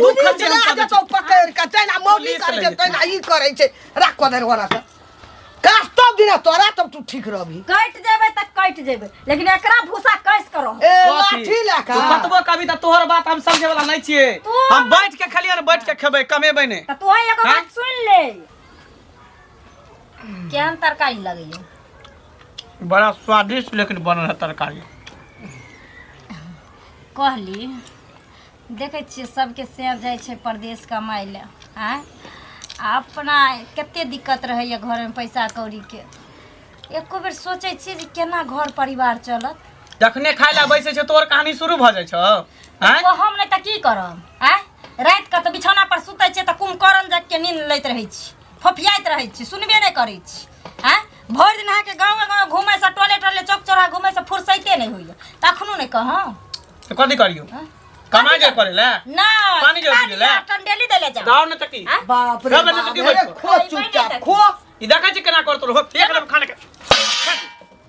दुख पुलिस छै, हम लए कऽ दै जेतौ पकड़ि कऽ तहिना मौगी पुलिस करै लए छै जेतौ। तहिना ई करै छै राख कऽ दे ओना से काटतो दिना तोरा तब तू ठीक रहबी कटि जेबै तऽ कटि जेबै लेकिन एकरा भूसा कस के रह ए कथी? लाठी लए तू कऽ कतबो कभी तऽ तोहर बात हम समझे वाला नहीं छियै तू हम बैठ के खेलियै ने बैठ के खेबै कमेबै नहि तऽ तू एगो हैं? बात सुन ले केहन तरकारी लगैया बड़ा स्वादिष्ट लेकिन बनल है तरकारी कहली देखै छियै सबके सेब जाइ छै परदेश कमाइ लए आँय आ अपना कते दिक्कत रहैए घरमे पैसा कौड़ीके एको बेर सोचै छियै जे केना घर परिवार चलत जखने खाय लए बैसै छै तोहर कहानी शुरू भऽ जाइ छौ आँय ओ हम नहि तऽ की करब आँय रातिके तऽ बिछौना पर सुतै छियै तऽ कुम्भकर्ण जाके नींद लैत रहै छी फोफियाइत रहै छी सुनबे नहि करै छी आँय भरि दिन अहाँके गाँवे गाँव घुमैसँ टोले टोले चौक चौराहा घुमैसँ फुर्सैते नहि होइए तऽ अखनो नहि कहौं तऽ कथी करियौ आँय? कमाइ जे करे ले नहि पानी जो पी ले। टंडेली देले जाओ दाव ने तकी आँय? बाप रे रब ने बाप तकी रे बैठो। खो चुपचाप खो ई देखै छी केना करतो रहो फेंक देब खाने के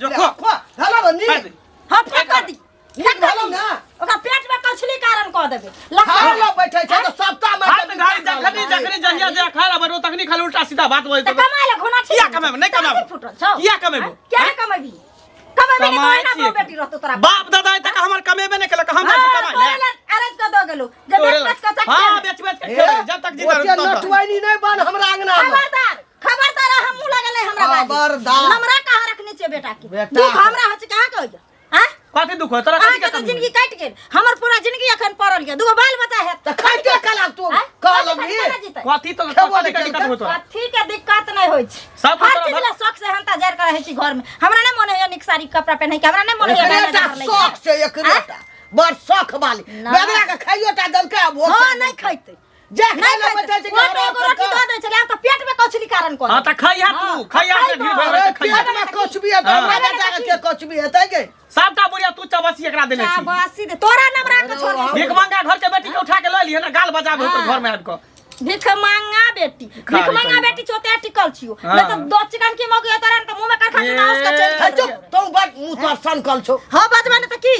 जो खो खो हेलो बन्नी खाइ दे। हाँ फेंक दी नीक भेलौ ना ओकरा पेट में कछली कारण कऽ देबै लखा खाय लए बैठे छै तऽ सप्ताह में हाथ घारी जखनी जखनी जहिया जे खाय ला बरो तखनी खाली उल्टा सीधा बात बोलत तऽ कमाय ले घोना छी किया कमेबै? नहि कमाबै। फुटल छौ किया कमेबै? किया नहि कमेबी कमेबी नहि कमाइ तऽ छियै। ओहिना बेटी रहतौ तोरा बाप दादा आइ तक हमर कमेबे नहि केलक हम जाइ छी कमाइ तोरे ले लए अरज कऽ दऽ गेलौ जे तोरे बेच लए। बेच कऽ चक्के हाँ बेच बेच के खेबै जब तक जीता ओते रहब तब तक। नटुआइनी नहि बन हमरा अंगना मे खबरदार खबरदार हम मुँह लगल है हमरा बाजू खबरदार। नमरा कहाँ रखने छियै बेटा के बेटा दुख के। हमरा होइ छै कहाँ के होइए आँय कथी दुख हो तोरा कथी अहाँके के तऽ कमी जिंदगी कटि गेल हमर पूरा जिंदगी एखन पड़ल यऽ दूगो बाल बच्चा हैत तऽ खाइते कला तू आँय? कह कथी लगली खाली केना जीतै? कथी तो खेबो कथी के नहि दिक्कत हो तोरा कथी के दिक्कत नहि होइ छै सब हर तोरा चीज लए शौक से हंता जरि कऽ रहै छी घरमे हमरा नहि मोन होइए नीक साड़ी कपड़ा पहिनै के हमरा नहि मोन होइए एकरे गहना टा जेवर लैके। शौक छै एकरे टा बड़ शौक वाली ना। बेदरा के खाइयो टा देलकै आ भोग हँ नहि खैतै जे नहि खाइ लए खैतै बैठे छै ओ तऽ एगो रोटी दऽ दै छलै आब तऽ पेटमे कछली कारण कऽ हाँ देलकै। तऽ खइहा तू हाँ, खइहा तऽ के ढीर खइबो। भरल अरे तऽ खइहा पेट में कुछ भी हेतै हाँ। हमरा बेटा के के कुछ भी हेतै गे सबटा बुढ़िया तू चबसी एकरा देने छी शाबाशी दे तोरा नमरा के छोड़ दे भीख मांगा घर के बेटी के उठा के लऽ लिहे ना गाल बजाबे ओकर घर में आबि कऽ भीख मांगा बेटी खा भीख मांगा निकल। बेटी चोते टिकल छियो हाँ। नहीं तो दो चिकन की मौकी तोरा न तो मुंह में करखा चुना उसका चल हे चुप तू बड़ मुंह तोर सनकल छौ हां बजबे न त की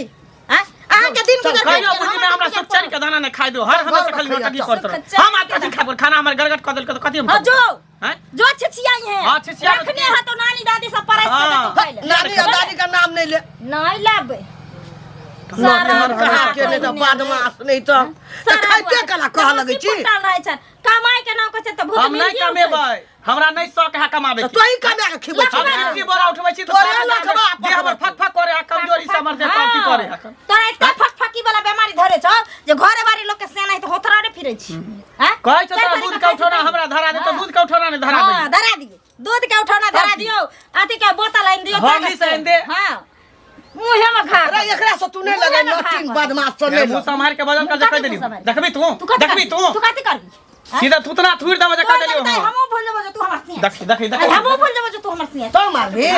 हैं अहाँ के दिन गुजर कहियो बुझी में हमरा सुख चैन के दाना नहीं खाइ दो हर हमेशा खाली नौटंकी करत रहो हम आज कथी खाब खाना हमर गड़गड़ कऽ देलकै तऽ कथी हम हां जो हैं जो छिछियाई है हाँ, छिछिया रखने है तो नानी दादी सब परस के हाँ। देतो खाइ ले नानी आ दादी का नाम नहीं ले नहीं लाबे सारा कहाँ कहाँ के नहीं तो बदमाश नहीं तो तऽ खाइते कला कह लगै छी फुटल रहै छन कमाई के नाम कहै छै तऽ भूत हम नहीं कमेबै हमरा नहीं शौक है कमाबे तऽ के तोही कमा के खिबै हम छी सिक्की बोरा उठबै छी तऽ तोरे तोरा लखबा देह हमर फक फक करे है कमजोरी से हमर देह कथी करे है तोरा एते फकफकी वाला बीमारी धरे छौ जे घरे बारी लोग के सेना है तऽ होथरा रे फिरै छी हैं कहै छौ तोरा दूध के उठौना हमरा धरा दे तऽ दूध के उठौना नहीं धरा दे हां धरा दियो दूध के उठौना धरा दियो अथी के बोतल आनि दियो हॉर्लिक्स आनि दे। हां मुँहे में घा अरे एकरा से तू नहीं लगे नटिन बदमाश से नहीं मुंह संभाल के बजल कर जे कह देलियो देखबी तू तू कथी देखबी तू तू कथी करबी सीधा थूतना थूर देबो जे कह देलियो हम हमहूँ भूल जेबो जे तू हमर सिया देखी देखी देखी हमहूँ भूल जेबो जे तू हमर सिया तो मारबी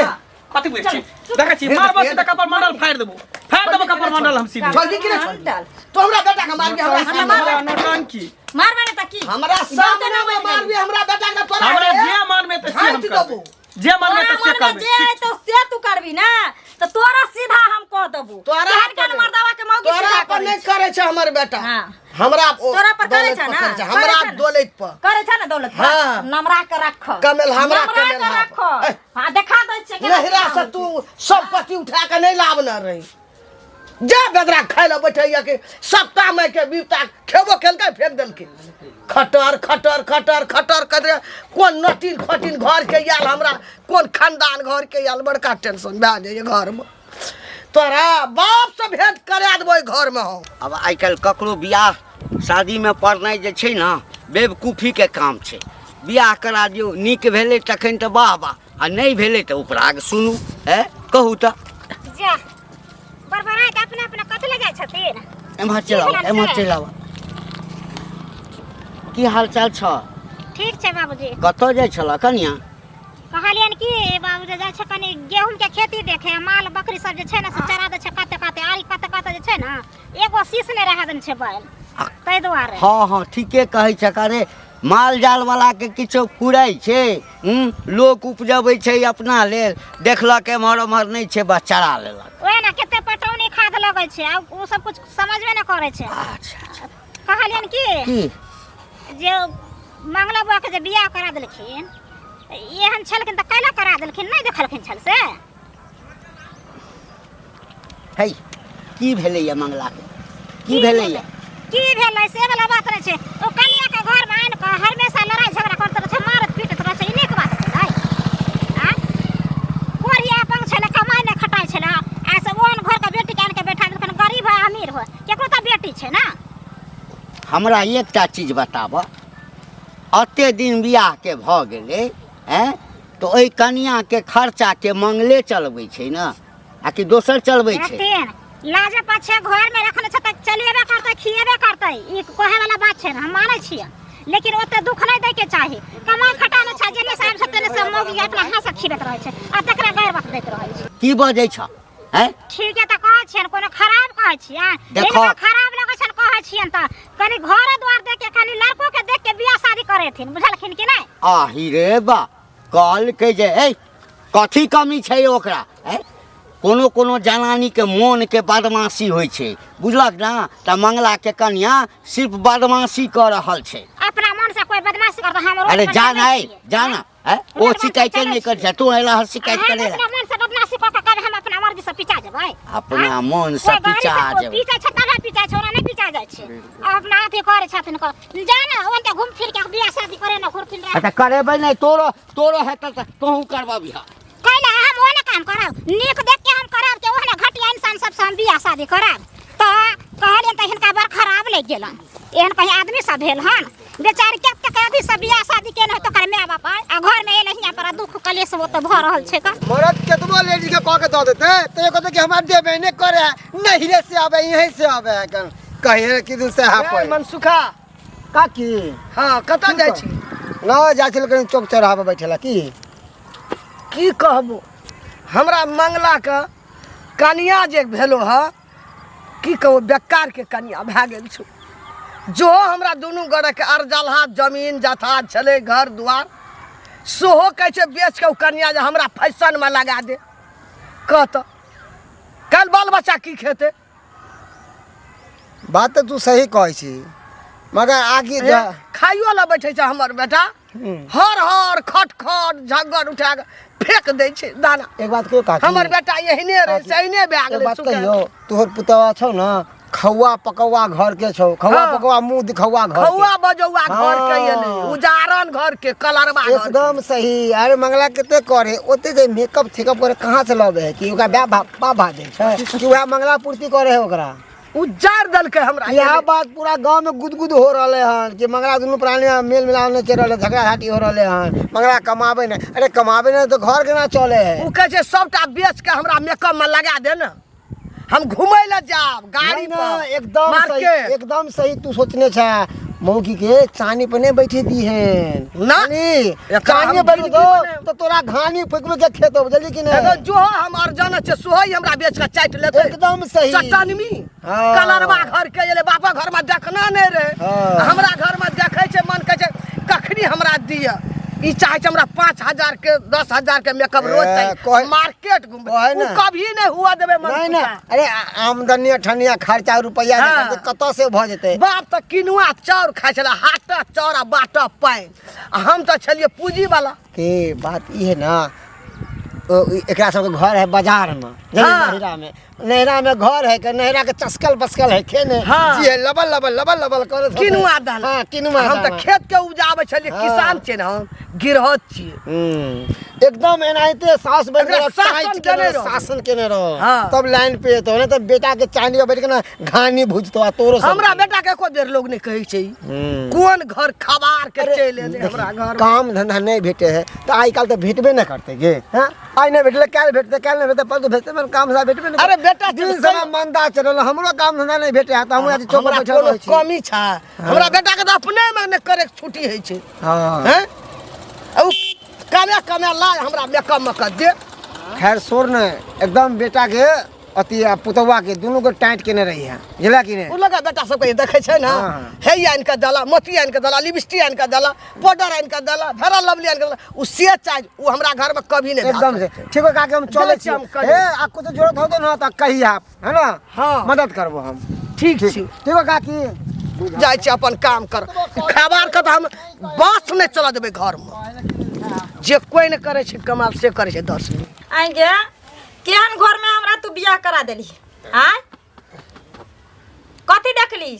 कथी बुझै छी देखै छी मारबो सीधा कपर मंडल फाड़ि देबो फाड़ि देबो कपर मंडल हम सीधे जल्दी की डाल तो हमरा बेटा के मारबी हमरा सामने हमरा नौटंकी मारबे ने त की हमरा सामने में मारबी हमरा बेटा के तोरा हमरा जे मन में त से हम झाँटि करबै देबो। जे मन में त से तोरा मन में करबै जे है तो से तू करबी ना तो तोरा सीधा हम कह देबो तोरा केहन केहन पर- मर्दावा के मौगी तोरा सीधा पर करै नहीं छै। करे छै हमर बेटा हाँ। हमरा ओ तोरा पर करे दौलत छै ना पर करे छै, करे हमरा छै ना? दौलत पर करे छै ना दौलत पर हाँ। नमरा के रख कमेल हमरा नमरा कमेल के हा रख पर। ए। हां देखा दै छै केना नहिरा सीधा से होइ तू संपत्ति उठा के नहीं लाबने रही जा बेदरा खाय लए बैठैया के सप्ताह में के बीता खेबो केलकै फेंक देलकै खटर खटर खटर खटर कर कोन नटिन खटिन घर के आयल हमरा कोन खानदान घर के आयल बड़का टेंशन भए जाइए घरमे तोरा बाप से भेंट करा देबो घर में हम आब आइ काल्हि ककरो बियाह शादीमे पड़नाइ जे छै ने बेवकूफीके काम छै बियाह करा दियौ नीक भेलै तखन तऽ वाह वाह आ नहि भेलै तऽ उपराग सुनू हे कहू तऽ जा बड़बड़ाइत अपना अपना कथी लए जाइ छथिन एम्हर चलि आउ भेलनि एम्हर से? चलि आउ की हाल चाल छौ ठीक छै बाबूजी कतऽ जाइ छलऽ कनिया कहलियनि कि बाबूजी जाइ छै कनि गेहूँके खेती देखे माल बकरी सब जे छै ने से चरा दै छै कते कते आरी कते कते जे छै ने एगो शीश नहि रहै देने छै बैल ताहि दुआरे हँ हँ ठीके कहै छक अरे माल जाल वाला के किछो फुरै छै हूँ लोक उपजबै छै अपना लेल देखलक एम्हर ओम्हर नहि छै बस चरा लेलक ओएह ने कते पटौनी खाद लगै छै आ ओ सब कुछ समझबे नहि करै छै अच्छा अच्छा कहलियनि कि की की जे मंगला बुआ के जे बियाह करा देलखिन, एहन छलखिन तऽ कैला करा देलखिन? नहि देखलखिन छल से? है, की भेलैया मंगलाके? की भेलैया? की भेलै से वाला बात नहि छै। ओ कनिया के घर में आनि कऽ हमेशा लड़ाई झगड़ा करैत रहै छै, मारत पीटैत रहै छै। ई नीक बात छै? आँय, कोढ़िया अपन छलै, कमाइ नहि खटाइ छलै, आ से ओहन घर के बेटी के आनि के बैठा देलखिन। गरीब हो अमीर हो, केकरो तऽ बेटी छै ने। हमरा एकटा चीज बताबऽ, एते दिन बियाहके भऽ गेलै, आँय, तऽ ओहि कनियाके खर्चाके मंगले चलबै छै ने आ कि दोसर चलबै छै? देखथिन, लाजे पाछे घर में रखने छै तऽ चलेबे करतै, खिएबे करतै, ई कहे वाला बात छै ने, हम मानै छियै, लेकिन ओते दुख नहि दै के चाही। कमाइ खटा नहि छै, जेने साहब छै तेने से मौगी अपना हाथ से खिबैत रहै छै आ तकरा गैर बात दैत रहै छै। की बजै छ? हैं? ठीक है तऽ कहै छियनि, कोनो खराब कहै छियै? देखो। हिनका खराब लगै छनि कहै छियनि तऽ कनि घर द्वार देख के, कनि लड़को के देख के बियाह शादी करेथिन, बुझलखिन कि नहि? आही रे बा, कहलकै जे ए कथी कमी छै ओकरा? ए कोनो कोनो जनानीके मोनके बदमाशी होइ छै, बुझलक ने? तऽ मंगलाके कनिया सिर्फ बदमाशी कऽ रहल छै। अपना मन से कोई बदमाशी करता, हम रोड अरे पर जा चलै ना, ए, छियै। जा ना, ए, ओ रोड पर शिकायते चलै नहि करै छियै। छै, तू अयला हँ शिकायत हम करे अपना मन से बदमाशी कऽ कऽ कभी हम अपना मर्जी से पिचा जेबै? अपना मन से कोइ गाड़ी पिचा से कोइ जेबै। पीचै छै तबे पिचा छै, ओना नहि पिचा जाइ छै। आ अपना अथी करै छथिन, कर जा ने, ओनते घुम फिर के बियाह शादी करे ने घुरथिन रे। अच्छा, करेबै नहि, तोरो तोरो हेतै तऽ तोहूँ करबबिह। कैला हम ओहने काम करब? नीक देख के हम करब के ओहने घटिया इंसान सबसे हम बियाह शादी करब? तऽ कहलियनि तऽ हिनका बड़ खराब लागि गेलनि। एहन कहीं आदमी सब भेल हन? बेचारी कतेक अथी सब बियाह शादी केने होत ओकर माय बाप, आ घर में एलै हियाँ पर आ दुख कलेश ओतऽ भऽ रहल छै। तऽ मरद केतबो लेडीज के कह के दऽ देते तो कहते कि हमार देबे नहीं करे है, नहिरे से आवे, यहीं से आवे है, कन कहिए कि दिन से है ए, पर मनसुखा। काकी। हाँ, कतऽ जाइ छी? ना जाइ छल कनि चौक चौराहा पर बैठेला। की की कहबो, हमरा मंगला के कनिया जे भेलो ह, की कहबो, बेकार के कनिया भए गेल छौ। जो हमरा दुनू गोरेके अरजलहा जमीन जथा छलै, घर दुआर, सेहो कहै छै बेच के ओ कनिया जे हमरा फैशनमे लगा दे। कह तऽ, काल्हि बाल बच्चा की खेतै? बात तऽ तू सही कहै छी, मगर आगे ए, खाइयो लए बैठे छै हमर बेटा, हर हर खट खट झग्गर उठा के फेंक दै छै दाना। एक बात कहियो काकी? हमर बेटा एहने रहे, काकी, सहीने भए एक गेलै। बात सुखा। कहियो, तोहर पुतवा छौ ने, खौआ पकौआ घर के छौ, खौआ हाँ। पकौआ मुंह दिखौआ घर के। खौआ बजौआ घर के एलै। हाँ। उजारन घर के, कलरवा घर के। एकदम सही। अरे मंगला कते करे ओते जे मेकअप थेकअप करे, कहाँ से लबे है? कि ओकरा बाप बाप बाप दे छै कि वएह मंगला पूर्ति करे है ओकरा? उजार देलकै हमरा। यह बात पूरा गांव में गुदगुद हो रहले हन कि मंगला दुनू प्राणी में मेल मिलाप नहीं चल रहले, झगड़ा झाटी हो रहले हन, मंगला कमाबे नहीं। अरे कमाबे नहीं तो घर केना चले है? ओ कहै छै सबटा बेच के हमरा मेकअप में लगा दे ने, हम घूमै लए जाब गाड़ी नहीं ना, पर एकदम सही। मार्केट। एकदम सही तू सोचने छे। मौकी के चानी पर नहीं बैठे दी है ना। ना, एकरा चानी हम बैठ जिंदगी दो बने- तो तोरा घानी फुकबे के खेत हो, बुझली कि नहीं? एगो जो हम अर्जन छै सोहई हमरा बेच के चाटि लेतै। एकदम सही। चट्टानमी हाँ। कलरवा घर के एलै, बापा घर में देखना नहीं रहे। हाँ। हमरा घर में देखै छै, मन कहै छै कखनी हमरा दिअ। ई चाहे छै हमरा 5,000 के 10,000 के मेकअप रोज ए, चाही, कहे- मार्केट घूमबै। कहे उ ना। कभी नहीं हुआ देबै नहीं मनसुखा। ना, अरे आमदनी अठनिया खर्चा रुपया हाँ। कतऽ से भऽ जेतै? बाप तऽ किनुआ चाउर खाइ छलै, हाटक चाउर आ बाटक पानि, आ हम तऽ छलियै पूंजी वाला। के बात ई है ना, ओ एकरा सबके घर है बाजार में। हाँ। नैहरा में, नैहरा में घर है के नैहरा के चस्कल बस्कल है खे ने। हाँ। जी है, लबल लबल लबल लबल करे सब। किनुआ दाना। हाँ, किनुआ हम तऽ दाना। खेत के उपजाबै छलियै। हाँ। किसान छियै ने हम, गिरहत छियै। एकदम एनाहिते सास बन एकरा के शासन टाइट केने केने रहो। शासन केने रहो। हाँ। तब लाइन पे एतो, नहीं तब बेटा के चांदी पर बैठ के ना घानी भुजतो आ तोरो सब। हमरा बेटा के एको बेर लोग नहीं कहै छै कोन घर खबार के अरे, चलि एलै देखी, हमरा घर में। काम धंधा नहीं भेटे है तो आइ काल्हि तऽ भेटबे नहि करतै गे। हाँ, आइ नहि भेटलै काल्हि भेटतै, काल्हि नहि भेटतै परसू भेटतै, मगर काम धंधा भेटबे नहि अरे करतै। बेटा, दिन समय मंदा चलल, हमरो काम धंधा नहि भेटे है तऽ हमहूँ आज चौक पर हमरा बैठल कोनो रहै छी। कमी छै? हमरा बेटा के तऽ अपने में नहि करे के छुट्टी होइ छै। हाँ। हैं? आ उ कमे कमे लाय हमरा मेकअप में कर दे। खैर सोर ने एकदम बेटा के अथी आ पुतौआ के दुनू के टाइट केने रही है, बुझला कि उ नहीं? लगा बेटा सबके देखै छै ने। हाँ। हे आनि कऽ देला, मोती आनि कऽ देला, लिपस्टिक आनि कऽ देला, पाउडर आनि कऽ देला, फेरा लवली आनि कऽ देला, उ से चाही उ हमरा घर में कभी नहीं एकदम से ठीक हो काके, हम चलै चलै छी। छी, हम करी। हे आ कुछ जरूरत होतो ना तऽ कही आप, है ना? हाँ। मदद करबो हम। ठीक छी। ठीक हो काकी। जाइ छी अपन काम कर खबर के तऽ हम बस नहि चलऽ देबै घरमे जे कोइ नहि करै छै कमाल से करै छै 10 मिनट। आइ गे, केहन घरमे हमरा तू बियाह करा देली? आय, कथी देखली?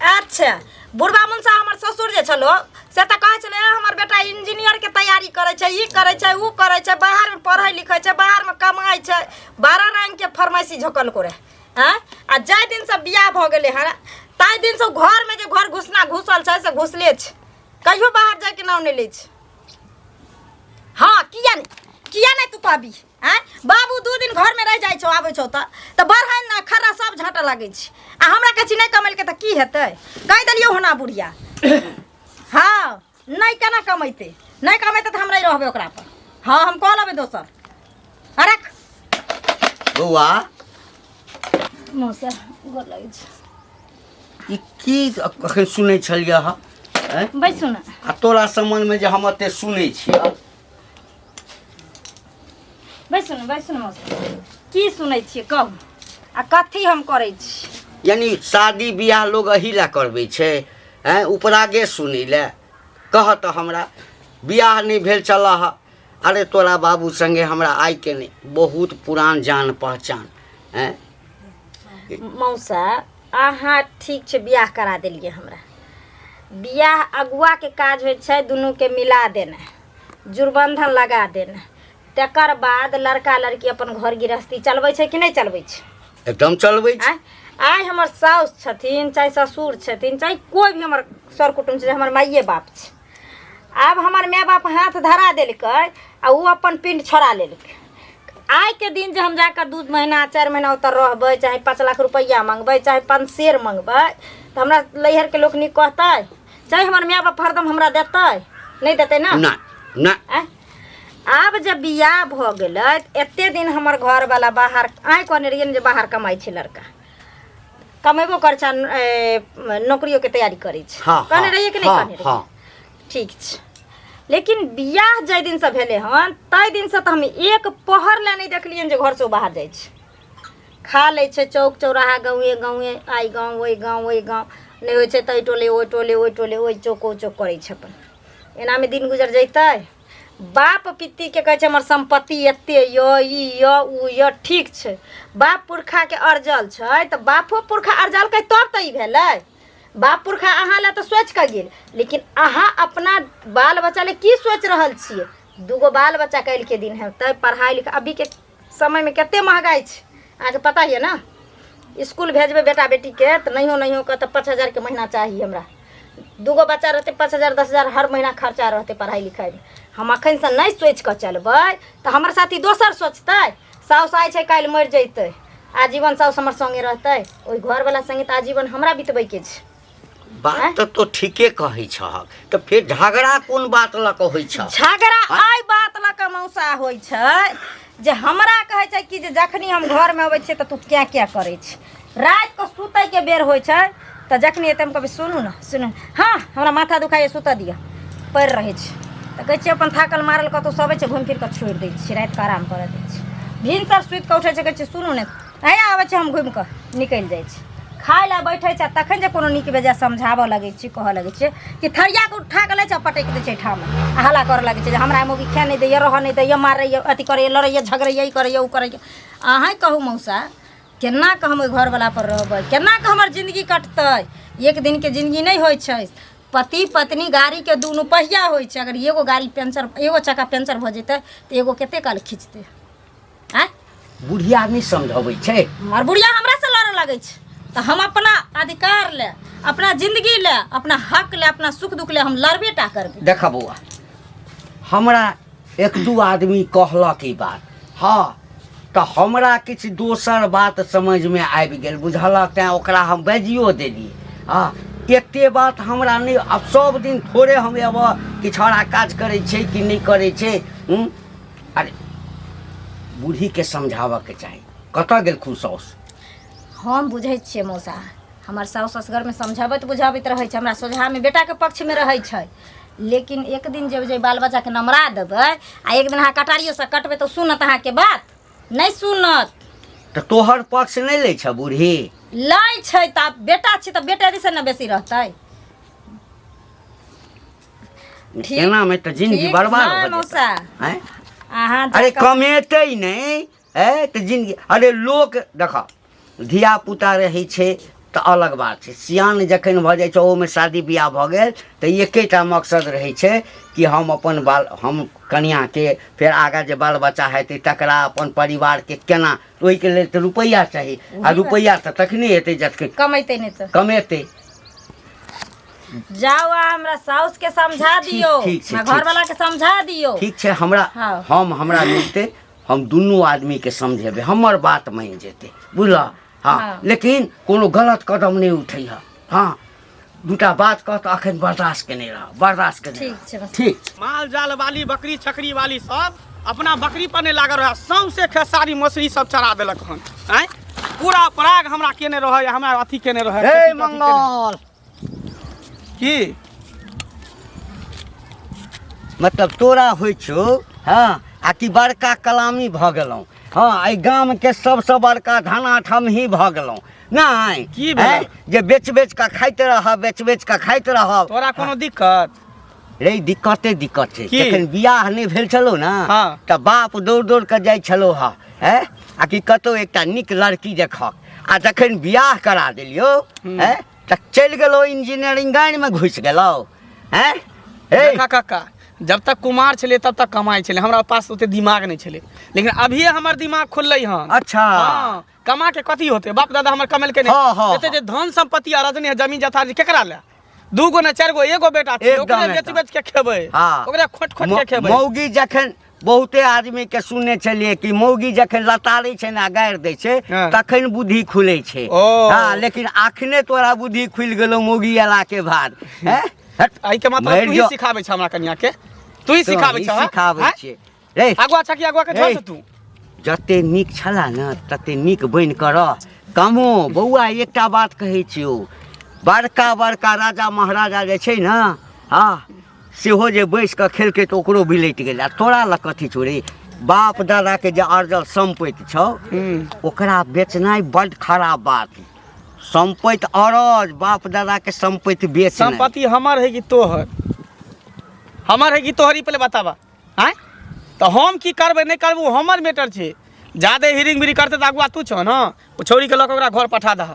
अच्छा, बुढ़बा मुनसा हमर ससुर जे छलो से तऽ कहै छलै, "ए, हमर बेटा इंजीनियरके तैयारी करै छै, ई करै छै, ओ करै छै, बाहरमे पढ़ै लिखै छै, बाहरमे कमाइ छै।" 12 रङ्गके फरमाइशी झोकलको रहै। आँय, आ जाहि दिनसँ बियाह भऽ गेलै हँ ताहि दिनसँ घरमे जे घर घुसना घुसल छै से घुसले छै, कहियो बाहर जाइके नाम नहि लै छै। हाँ, किया नहीं, किया नहीं तू कहबी? आँय बाबू, 2 दिन घरमे रहि जाइ छौ, आबै छौ तऽ बढ़न ने खर्रा सब झाँटऽ लागै छै आ हमरा कहै छी नहि कमेलकै तऽ की हेतै? कहि देलियौ होना बुढ़िया। हाँ, नहि, केना कमेतै? नहि कमेतै तऽ हम नहि रहबै ओकरा पर। हाँ, हम कऽ लेबै दोसर। रख। बौआ। मौसा, गोर लगै छै। ई की अखन सुनै छलियै हँ? आँय? बैसू ने। आ तोरा सम्बन्धमे जे हम एते सुनै छियै। बैसू ने, बैसू ने मौसा। की सुनै छियै कहू आ कथी हम करै छी? यानी शादी बियाह लोग एही लए करबै छै? आँय, उपरागे सुनै लए? कह तऽ हमरा, बियाह नहि भेल चलऽ ह। अरे, तोरा बाबू सङ्गे हमरा आइके नहि, बहुत पुरान जान पहचान। आँय? मौसा, अहाँ ठीक छै, बियाह करा देलियै हमरा। बियाह अगुआके काज होइ छै दुनूके मिला देनाइ, जुड़बन्धन लगा देनाइ। तकर बाद लड़का लड़की अपन घर गृहस्थी चलबै छै कि नहि चलबै छै? एकदम चलबै छै। आँय, आइ हमर साउस छथिन, चाहे ससुर छथिन, चाहे कोइ भी हमर सर कुटुम्ब छै, हमर माइए बाप छै। आब हमर माय बाप हाथ धरा देलकै आ ओ अपन पिंड छोड़ा लेलकै। आइके दिन जे हम जाकऽ 2 महीना 4 महीना ओतऽ रहबै, चाहे 5 लाख रुपैआ मङ्गबै, चाहे 5 सेर मङ्गबै, तऽ हमरा नैहरके लोक नीक कहतै? चाहे हमर माय बाप हरदम हमरा देतै? नहि देतै ने। नहि नहि। आँय, आब जब बियाह भऽ गेलै तऽ एते दिन हमर घरवाला बाहर, आइ कहने रहियै ने जे बाहर कमाइ छै लड़का, कमेबो करै छै आ, नौकरियोके तैयारी करै छै। कहने रहियै कि नहि? कहने रहियै। हँ। ठीक छै, लेकिन बियाह जाहि दिनसँ भेलै हन ताहि दिनसँ तऽ हम एक पहर लए नहि देखलियनि जे घरसँ ओ बाहर जाइ छै। खा लै छै चौक चौराहा, गाँवे गाँवे, आइ गाँव, ओहि गाँव, ओहि गाँव, नहि होइ छै तऽ एहि टोले, ओहि टोले, ओहि टोले, ओहि चौक, ओ चौक करै छै अपन। एनामे दिन गुजर जैतै? बाप पित्तीके कहै छै हमर सम्पत्ति एते यऽ, ई यऽ, ओ यऽ। ठीक छै, बाप पुरखाके अरजल छै तऽ बापो पुरखा अरजलकै तब तऽ ई भेलै। बाप पुरखा अहाँ लए तऽ सोचि कऽ गेल, लेकिन अहाँ अपना बाल बच्चा लए की सोचि रहल छियै? दूगो बाल बच्चा काल्हिके दिन हेतै, पढ़ाइ लिखाइ अभीके समयमे कते महगाइ छै अहाँके पता यऽ ने? इसकुल भेजबै बेटा बेटीके तऽ नहियो नहियो कऽ तऽ 5,000के महीना चाही। हमरा दूगो बच्चा रहतै, 5,000 10,000 हर महीना खर्चा रहतै पढ़ाइ लिखाइमे। हम एखनसँ नहि सोचि कऽ चलबै तऽ हमर साथी दोसर सोचतै। साउस आइ छै, काल्हि मरि जैतै। आजीवन साउस हमर सङ्गे रहतै? ओहि घरवला सङ्गे तऽ आजीवन हमरा बितबैके छै। बात तऽ तो ठीके कहै छहक, तऽ फेर झगड़ा कोन बात लऽ कऽ होइ छ? झगड़ा एहि बात लऽ कऽ मौसा होइ छै जे हमरा कहै छै कि जे जखनी हम घरमे अबै छियै तऽ तू क्या क्या करै छै। रातिके सुतैके बेर होइ छै तऽ जखनी एतै हम कहबै, सुनू ने, सुनू ने। हँ, हमरा माथा दुखाइए, सुतऽ दिअ। पड़ि रहै छै तऽ कहै छियै अपन थाकल मारल कतहु सब छै, घुमि फिर कऽ छोड़ि दै छियै, रातिके आराम करऽ दै छियै। भिनसर सुति कऽ उठै छै, कहै छियै सुनू ने, हैया आबै छै, हम घुमि कऽ निकलि जाइ छी। खाय लए बैठै छै तखन जे कोनो नीक बेजाय समझाबऽ लगै छी, कहऽ लगै छियै कि थरियाके उठा कऽ लै छै आ पटकि दै छै ठाम आ हल्ला करऽ लगै छै जे हमरा मौगी खाए नहि दैए, रहऽ नहि दैए, मारैए, अथी करैए, लड़ैए, झगड़ैए, ई करैए, ओ करैए। अहाँ कहू मौसा, केना कऽ हम ओहि घरवला पर रहबै? केना कऽ हमर जिन्दगी कटतै? एक दिनके जिन्दगी नहि होइ छै। पति पत्नी गाड़ीके दुनू पहिया होइ छै। अगर एगो गाड़ी पंचर, एगो चक्का पंचर भऽ जेतै तऽ एगो कते काल खींचतै? आँय? बुढ़िया नहि समझबै छै? हमर बुढ़िया हमरासँ लड़ऽ लगै छै तऽ हम अपना अधिकार ले, अपना जिंदगी ले, अपना हक ले, अपना सुख दुख ले हम लड़बे टा करबै। देख बौआ, हमरा एक दू आदमी कहलक ई बात, हँ, तऽ हमरा किछु दोसर बात समझमे आबि गेल, बुझलक? तैँ ओकरा हम बाजियो देलियै। हँ, एते बात हमरा नहि। आब सब दिन थोड़े हम एबऽ कि छौड़ा काज करै छै कि नहि करै छै। हूँ, अरे, बूढ़ीके समझाबऽके चाही। कतऽ गेलखुन साउस? हम बुझै छियै मौसा, हमर साउस असगरमे समझाबैत बुझाबैत रहै छै, हमरा सोझामे बेटाके पक्षमे रहै छै, लेकिन एक दिन जब जे बाल बच्चाके नमरा देबै आ एक दिन अहाँ कटारियोसँ कटबै तऽ सुनत अहाँके बात? नहि सुनत। तऽ तोहर पक्ष नहि लै छ बूढ़ी? लै छै तऽ आब बेटा छी तऽ बेटे दिस ने बेसी रहतै। ठीक- एनामे तऽ जिंदगी ठीक, बर्बाद हाँ, भऽ मौसा। जेतै आँय? अहाँ अरे जकाँ- कमेतै नहि ए तऽ जिंदगी। अरे लोक देख, धिया पुता रहै छै तऽ अलग बात छै, सियान जखन भऽ जाइ छै, ओहोमे शादी बियाह भऽ गेल तऽ एकेटा मकसद रहै छै कि हम अपन बाल, हम कनिआँके, फेर आगाँ जे बाल बच्चा हेतै तकरा, अपन परिवारके केना, ओहिके लेल तऽ रुपैआ चाही। आ रुपैआ तऽ तखने हेतै जखन कमेतै नहि तऽ कमेतै। जाउ आ हमरा साउस के समझा ठीक- दियौ, ठीक छै, हमरा ठीक घरवाला के समझा दियौ। ठीक छै, हमरा हाँ। हम हमरा मिलतै, हम दुनू आदमीके समझेबै, हमर बात मानि जेतै, बुझलह? हँ। हाँ। लेकिन कोनो गलत कदम नहि उठैह। हँ, दूटा बात कह तऽ अखन बर्दाश्त केने रह, बर्दाश्त केने ठीक रह। छै बस। ठीक छै। माल जाल वाली, बकरी छकरी वाली सब अपना बकरी पर नहि लागल रहै, सौंसे खेसारी मसुरी सब चरा देलक हन। आँय, पूरा पराग हमरा केने रहै, हमरा अथी केने रहै। हे खेती तेती केने। मंगल, की मतलब तोरा होइ छौ? हँ, आ कि बड़का कलामी भऽ गेलहुँ? हँ, एहि गामके सबसँ बड़का धनाठ हमही भऽ गेलहुँ नहि? की भेलै? आँय, जे बेच बेच कऽ खाइत रहब, बेच बेच कऽ खाइत रहब। तोरा कोनो दिक्कत रे? दिक्कते दिक्कत छै। की? जखन बियाह नहि भेल छलौ ने हाँ। तऽ बाप दौड़ दौड़ कऽ जाइ छलौ हँ, हैं, आ कि कतौ एकटा नीक लड़की देखक। आ जखन बियाह करा देलियौ, हैं, तऽ चलि गेलौ इंजीनियरिंग लाइनमे घुसि गेलौ, हैं। हे देखा काका, जब तक कुमार छलै तब तक कमाइ छलै, हमरा पास ओते दिमाग नहि छलै, लेकिन अभिये हमर दिमाग खुललै हन। अच्छा। हाँ, कमा के कथी होते? बाप दादा हमर कमेलकै नहि। हाँ, हाँ, एते जे धन संपत्ति आ रजनी है, जमीन जथा जे केकरा ले? दू गो ने चारि गो, एगो बेटा छै, एकदम, ओकरे बेच एकदम। बेच के खेबै, हाँ। ओकरे खोट खोट के खेबै। मौगी जखन, बहुते आदमी के सुनने छलियै कि मौगी जखन लतारै छै ने आ गारि दै छै हाँ। तखन बुद्धि खुलै छै। ओ। हँ, लेकिन अखने तोरा बुद्धि खुलि गेलौ मौगी अयला के बाद, हैं? हट, एहिके मतलब मरि तू ही जो। सिखाबै छ हमरा कनिया के? तू ही सिखाबै छ? सिखाबै छियै रे। अगुआ छ कि अगुआ के रे। छोड़ तू? जते नीक छला ने तते नीक बनि कऽ रह। कमो बौआ, एकटा बात कहै छियौ, बड़का बड़का राजा महाराजा जे छै ने, हँ, सेहो जे बैस कऽ खेलकै तऽ ओकरो बिलटि गेलै, आ तोरा लग कथी छौ रे? बाप दादाके जे अर्जल सम्पति छौ ओकरा बेचनाइ बड्ड खराब बात। सम्पति अरज, बाप दादाके सम्पति बेच। संपत्ति हमर है कि तोहर? हमर है कि तोहर, ई पहिले बताबा। आँय, तऽ हम की करबै नहि करबै ओ हमर मैटर छै। जादे हिरिंग बिरिंग करतै तऽ अगुआ तू छह ने, ओ छौड़ीके लऽ कऽ ओकरा घर पठा दह।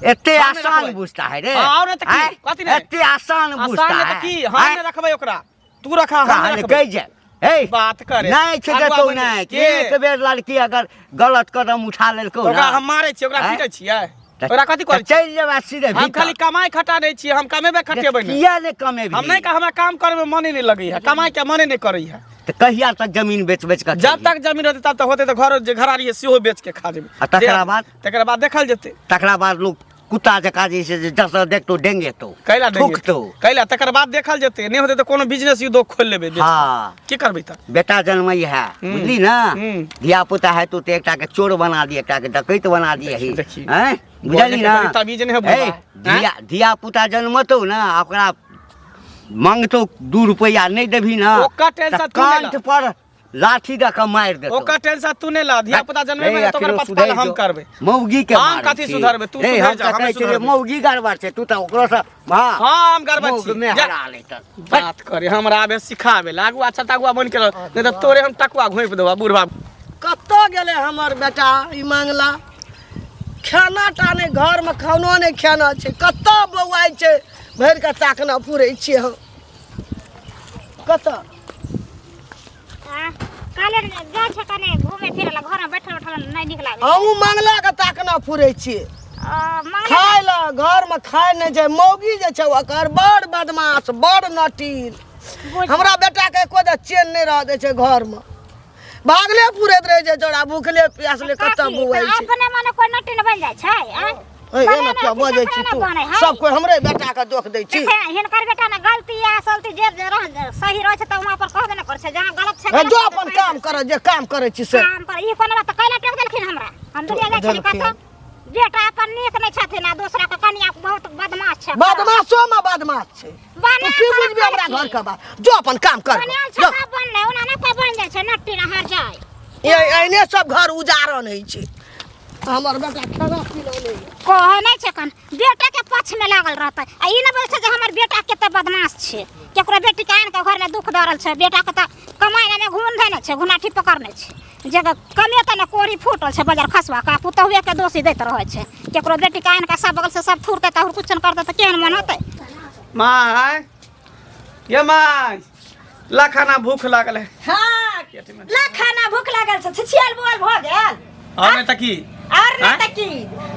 एते हम नहि आसान रखबै। बुझता है रे? हाँ, और नहीं तऽ की? आँय? कथी नहीं? एते आसान बुझता आसान नहि है? तऽ की? हम आँय? नहि रखबै ओकरा, तू रखा, हम नहि कहाँ रखबै। कहि जाए हे बात करे। नहि छै अगुआ देतौ बनि नहि। के? एक बेर लड़की अगर गलत कदम उठा लेलकौ तऽ ओकरा ना हम मारै छियै? ओकरा आँय? पीटै छियै? तऽ ओकरा कथी करै तऽ छियै? चलि जेबा सीधे हम भीतर। खाली कमाइ खटा दै छियै, हम कमेबे खटेबै नहि। किया नहि कमेबही? हम नहि, हमरा काम करैमे मने नहि लगैए, कमाइ के मने नहि करैए। तऽ कहिया तक जमीन बेच बेच कऽ जब खेबही? तक जमीन रहतै तब तक होतै, तऽ घर जे घरारी है सेहो बेच के खा जेबै। आ तकरा बाद? तकरा बाद देखल जेतै। तकरा बाद लोग कुत्ता जकाँ जे छै से जतऽ देखतौ डेंगेतौ, कैला देंगे? थूकतौ। कैला? तकर बाद देखल जेतै, नहि होतै तऽ कोनो बिजनेस उद्योग खोलि लेबै बेच के। हाँ। की करबै तऽ? बेटा जनमै है, बुझली ने? हम्म। धिया पुता है तो एकटा के चोर बना दिए, एकटा के डकैत बना दिए ही। देखी। हैं, बुझली ना? बजैके बड़ी तमीज नहि है बुढ़बा। ए, धिया धिया पुता जनमतौ ना, आ ओकरा मंगतौ 2 रुपैआ नहि देबही ना, ओकर टेंशन तऽ तू नहि ल। कंठ पर लाठी दऽ कऽ मारि देतौ। ओकर टेंशन तू नहि ला, धिया पुता जनमेबै ने तऽ ओकर पतपाल हम करबै। मौगी के हम मारै कथी छी। सुधरबै? तू रे, सुधरि हम जा, तऽ हम कहै नहि छियै सुधरबै। मौगी गड़बड़ छै, तू तऽ ओकरो सँ हँ हाँ, हम गड़बड़ मौग छी। मे जा। हरा लेतन। बात करे हमरा आबे सिखाबे ला, अगुआ अच्छा तऽ अगुआ बनि के रह, नहि तऽ तोरे हम टकुआ घोंपि देबऽ बुढ़बा। कतऽ गेलै हमर बेटा ई मांगला? खाना टा नहि, घरमे खानो नहि खाना छै। कतऽ बौआइ छै? भरि कऽ ताकना पुरै छियै हम कतऽ। काले जाइ छै कने घूमे फिरे ला, घरमे बैठल बैठल नहि नीक लागै। हमहूँ मंगलाके ताकना पुरै छियै। मंगला खाय लए घरमे खाय नहि छै। मौगी जे छै ओकर बड़ बदमाश, बड़ नटीन। हमरा बेटाके एको दा चैन नहि रह दै छै। घरमे भागले फुरैत रहै छै चौड़ा, भूखले प्यासले कतऽ बौआइ छै। अपने मने कोइ नटीन बनि जाइ छै, आँय? ए, बने एना ने किया बजै छी तखने ने तू? बनै है। सब कोइ हमरे बेटाके दोख दै छी। देखे, हिनकर बेटा ने गलती या सलती जे जे सही रहै छै तऽ वहाँ पर कहबे ने करै छै, जहाँ गलत छै ए, गलत जो छै, अपन सही काम छै। कर, जे काम करै छी से। काम कर। ई कोनो बात तऽ कैला टोक देलखिन हमरा? हम दुनिया जाइ छली देलखिन। कतऽ? बेटा अपन नीक नहि छथिन आ दोसरा के कनिया बहुत बदमाश छै। बदमाशो में बदमाश छै। बना तू की कऽ बुझबी हमरा रखै घर छी। के बात? जो अपन काम कर। बनायल छै जो। सब बनलै, ओना नहि कोइ बनि जाइ छै नट्टी नहर जाय। एहने सब घर उजारन होइ छै। हमर बेटा खाना पीना नहि। कहै नहि छै कन बेटा के पक्ष में लागल रहतै आ ई नहि बोलै छै जे हमर बेटा कते बदमाश छै, केकरो बेटी के आनि के घर में दुख दऽ रहल छै। बेटा के तऽ कमाइ ने घून धैने छै, घुनाठी पकड़ने छै, जे कमेतै ने कोरी फूटल छै बजार खसुआ के, पुतहुए के दोषी दैत रहै छै। केकरो बेटी के आनि के सब बगल से सब थुरतै तऽ कुछ नहि करतै तऽ केहन मन होतै। माय ये माय, ला खाना, भूख लागल है। हाँ, ला खाना, भूख लागल छै, छिछियाल बुआल भऽ गेल। और नहीं तऽ की? और नहीं आँय? तऽ की,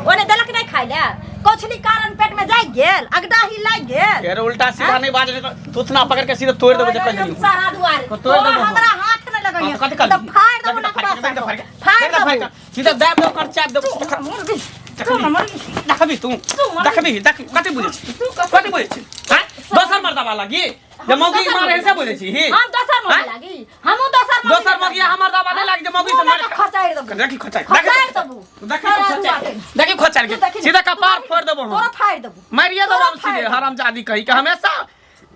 ओने देलक नहीं खाइ ले, कौछली कारण पेट में जाय गेल, अगदाही लागि गेल। यार उल्टा सीधा नहीं बाज, तू उतना पकड़ के सीधा तोड़ देबो जे कहि देलियौ। सारा दुआरे तो तोड़ देबो। हमरा हाथ न लगैया। हाँ, कथी कहली? तऽ फाड़ देबो ना। फाड़ के, फाड़ के, फाड़ फाड़ देबो। के, सीधा दाबि देबो कर, चाप देबो। तू न मरबी। देखबी तू, देखबी, देख कथी बुझै छी, कथी बुझै छी? हैं, दोसर मर्दाबा लागी जे मौगी मारे से बुझै छी ही? हम दोसर मौगी आँय? लागी? हमहूँ दोसर मौगी। दोसर मौगी हमर दाबा नहीं लागी जे मौगी से मुँह में मारे तऽ खसारि देबो। देखी खचार, खसारि देबो। देखी सारा खचार, दुआरे। देखी खचार के तू देखी ने, सीधा तू कपार देखी फोड़ देबो हम। तोरा फाड़ि देबो। मारिए देबो तोरा हम सीधे। फाड़ि देबो। हरामजादी कही के हमेशा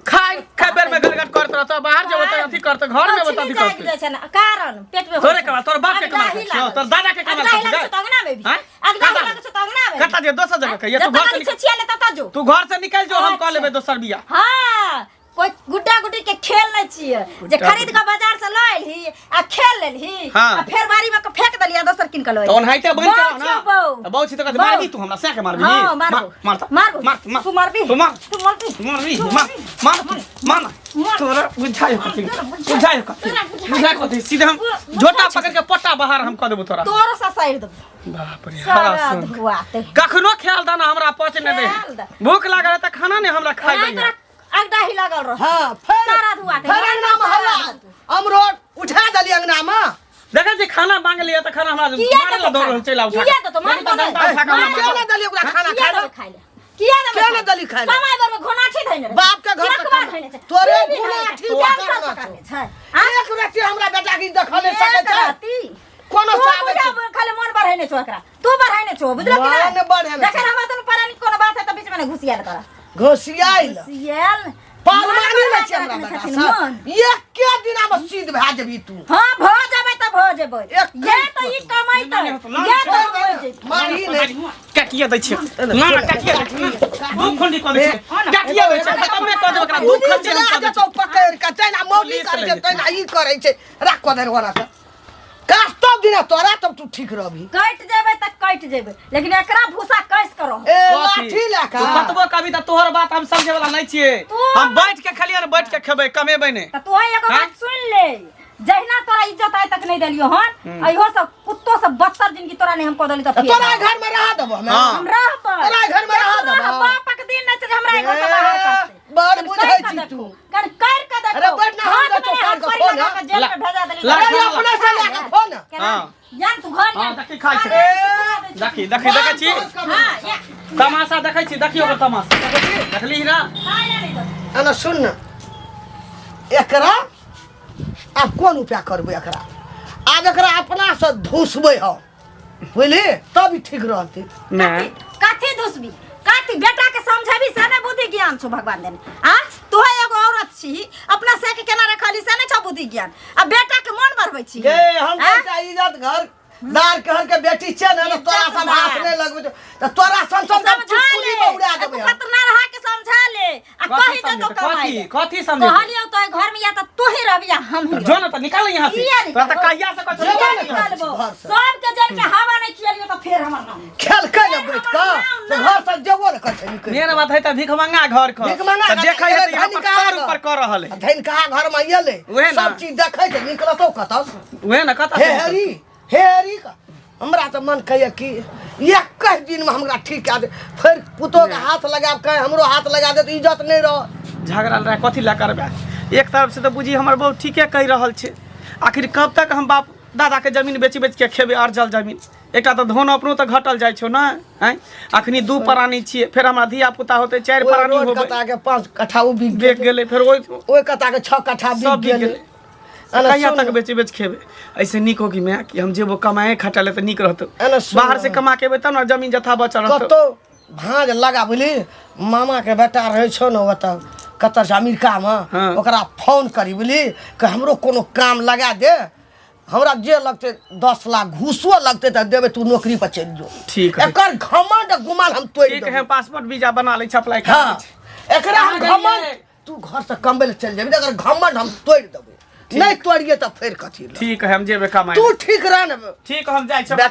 खाय खाय बेर में गलगट करत रहतो, बाहर जेबो तऽ अथी करत, घर में अथी मछली करत। जागि जाइ छै ने, कारण पेट में। तोरे कमाल, तोर बाप के कमाल अगदाही खाइ छियौ, लागल। तोर दादा के कमाल अगदाही खाइ लागल छियौ। छौ तऽ अंगना में भी। आँय? अगदाही कतऽ? लागल छौ तऽ अंगना में भी। कतऽ जे दोसर जगह कहिए, तू जतऽ घर से लागल निकल, छै, छिया ले ततऽ जो। तू घर से निकल जो, हम कऽ अच्छा। लेबै दोसर बियाह। हाँ, कोई गुड्डा गुड्डी के खेल नहीं छियै जे खरीद के बाजार से लऽ एलही आ खेल लेलही हाँ। आ फेर बाड़ी में के फेंक देलियै आ दोसर कीन के लऽ तऽ ओनाहिते बनि के रह बौ ना। छियौ, बौ। तऽ बौ छी तऽ कथी बौ। मारबी तू हमरा सएह के मारबी? हाँ, मारबो। मार तऽ। मारबो। मार, मार। तू मारबी? तू मार। तू मारबी? तू मारबी? तू मार, मार तू, मार ना। मार। तोरा बुझाइ कथी, बुझाइ कथी, तोरा बुझाइ। बुझाइ कथी? सीधे हम झोटा पकड़ के पट्टा बाहर हम कऽ देबो तोरा। तोरो ससारि देबो। बाप रे, सारा हरा सुन। धुआते। कखनो ख्याल दाना हमरा पच नहि दे। ख्याल दा। भूख लागल है तऽ खाना नहि हमरा खाइ ओना दैया। तोरा अगदाही लागल रह। हाँ, फेर सारा धुआ के। फेर अंगना में हल्ला, अमरोट उठा देली अंगना में। देखै छी खाना मांग लिया तऽ खाना हमरा किया मारे ला देतौ दौड़ रहल खाय? चलि आउ उठा किया के। देतौ? मार देखी तऽ देबै। डंडा उठा के हमरा मार मारल। किया नहि देली ओकरा खाना किया खाय देबै ला? खाय ले? किया देबै किया खाय नहि ले? देली खाय ले? समय भर में घोनाठी धइने रहै। बाप के घर से किरकबा खाना। धइने छै। तोरे पीबी धइने घोनाठी छै। पकड़ने कैंसर छौ। पकड़ने छै। आँ? एक रत्ती हमरा बेटा के देखल नहि सकै एक छै। रत्ती। कोनो तू साबे बुझा छै। खाली मन बढ़ेने छौ एकरा। तू बढ़ेने छौ, बुझलक कि मन नहि? बढ़ेने छै। जखन हमरा दुनू प्राणी कोनो बात है तऽ बीचमे नहि घुसियाल कर। घोसियाइल। घुसियाल। पाल मन मानी बढ़ा नहि छै के हमरा रखने बेटा छथिन, से। मन। एके दिना में सिद्ध भए जेबही तू। हाँ, भऽ जेबै तऽ भऽ जेबै। एक ये तऽ ई कमैतै, ये तऽ मरि जेतै। मारही नहि। काटिए दै छियै ना, ना, काटिए दै छियै दू खुंडी कऽ दै छियै, काटिए दै छियै, खतमे कऽ देबै एकरा, दू पुलिस खंडी हम लए कऽ दै जेतौ पकड़ि कऽ, तहिना मौगी पुलिस करै लए छै जेतौ। तहिना ई करै छै। राख कऽ दे ओना तऽ काटतौ दिना तोरा, तब तू ठीक रहबही। कटि जेबै तऽ कटि जेबै, लेकिन एकरा भूसा कसि कऽ रहब। ए कथी? लाठी लए तू कऽ कतबो कभी तऽ तोहर बात हम समझे वाला नहीं छियै। तू हम बैठ के खेलियै ने, बैठ के खेबै, कमेबै नहि। तऽ तोहे एगो आँय? बात सुनि ले, जहिना तोरा इज्जत आइ तक नहि देलियौ हन, इहो सब कुत्तो सब बदतर जिंदगी तोरा नहि हम कऽ देली तऽ फेर तोरा घर में रहा देबो हमे। हाँ। हम रहबै। तोरा घर में रहा तोरा देबो। बापक दिन नहि छै जे हमरा एहि घर से बाहर करतै। बड़ कनि बुझै करि कऽ छी देखू। तू। कनि करि कऽ देखू। अरे बैठ ना, हम हाथ देतौ में कान हाथ के पड़ी फोन, लगा हाँ। कऽ जेल में भेजा देली। ला- अरे अपने से लए कऽ खो ना। केना? हाँ। जान तू घर हाँ, जान। देखी खाइ छै। अरे, देखी देखी देखै छी हाँ, या। तमाशा देखै छी, देखियौ ओकर तमाशा देखली ना। खाइ ला नहि दो। एना सुन ना, एकरा आब कोन उपाय करबै? एकरा आब एकरा अपना से धुसबै हम, बुझली, तब ई ठीक रहतै। नहि। कथी धुसबी? कथी बेटा के समझेबी से नहि बुद्धि ज्ञान छौ भगवान देने। आ तू है एगो औरत छी, अपना से के केना रखली से नहि छौ बुद्धि ज्ञान, आ बेटा के मन बढ़बै छी। गे हम आ? बेटा इज्जत घर दार कहल के बेटी छै ने, तोरा इज्जत सब हाथ दार। नहि लगबै छौ तऽ तोरा सन सन के समझा चुटकुली ले में उड़ा आ तू देबै हम। खतरनाक के समझा ले आ कथी कहि दे तो समझेतै? कमाई कथी ले। कथी समझेतै? कहलियौ तो घर में या तऽ तू ही रहबी या हम ही। जो ना तऽ निकाल यहाँ से। किया तोरा तऽ निकालबो? कहिया से कहै छौ, जेबे निकाल ने यहाँ से। निकालबो। घर से। सबके जल के हवा नहि खियलियौ तऽ फेर हमर नाम। खेलकै ने बैठ कऽ तऽ घर से जेबो ने करै छै निकलि। मेन बात है तऽ भिखमंगा घर के भिखमंगा तऽ घर देखै है तऽ यहाँ पर धनिका तर घर। ऊपर कऽ रहल है। धनिकहा घर में एलै उहे ना। सब चीज देखै छै, निकलतौ कतऽ से? उहे ने कतऽ हे से हरी, हे हरी का हमरा तऽ मन कहैए कि एकहि दिनमे हमरा ठीक कए दे, फेर पुतोहके हाथ लगायब, कहीं हमरो हाथ लगा दे तऽ इज्जत नहि रह। झगड़ा लड़ाइ कथी लए करबै? एक तरफ से तऽ बुझी हमर बहू ठीके कहि रहल छै। आखिर कब तक हम बाप दादाके जमीन बेचि बेचि के खेबै? अरजल जमीन एकटा तऽ धन अपनो तऽ घटल जाइ छौ ने। आँय, अखनी दू प्राणी छियै, फेर हमरा धिया पुता होतै, चारि ओहि प्राणी रोड होबै। कता के 5 कट्ठा ओ बिक बेच गेलै, फेर ओहि ओहि कता के 6 कट्ठा सब बिक बिक गेलै। गेलै। एना कहिया सुन तक बेच बेच खेबै? ऐसे नीक हो कि माय कि हम जेबो कमाए खटा ले तऽ नीक रहतौ। एना सुन बाहर से कमा के एबै तब ने जमीन जथा बचल रहतौ। कतौ भाँज लगा, बुझली, मामा के बेटा रहै छौ ने ओतऽ कतऽ छै अमेरिकामे। हाँ। ओकरा फोन करी, बुझली, कि हमरो कोनो काम लगा दे। हमरा जे लगतै 10 लाख घूसो लगतै तऽ देबै, तू नौकरी पर चलि जो। ठीक है। एकर घमंड आ गुमान हम तोड़ि ठीक देबै। है, पासपोर्ट वीजा बना लै छी, अप्लाई कर हाँ, लै छी। एकरा हम कहाँ घमंड गेलियै? तू घर से कमबै लए चलि जेबही तऽ एकर घमंड हम तोड़ि देबै, नहि तोड़िए तऽ फेर कथी लए? ठीक है, हम जेबै कमाइ। तू ठीक रह ने। ठीक, हम जाइ छी। बेटा।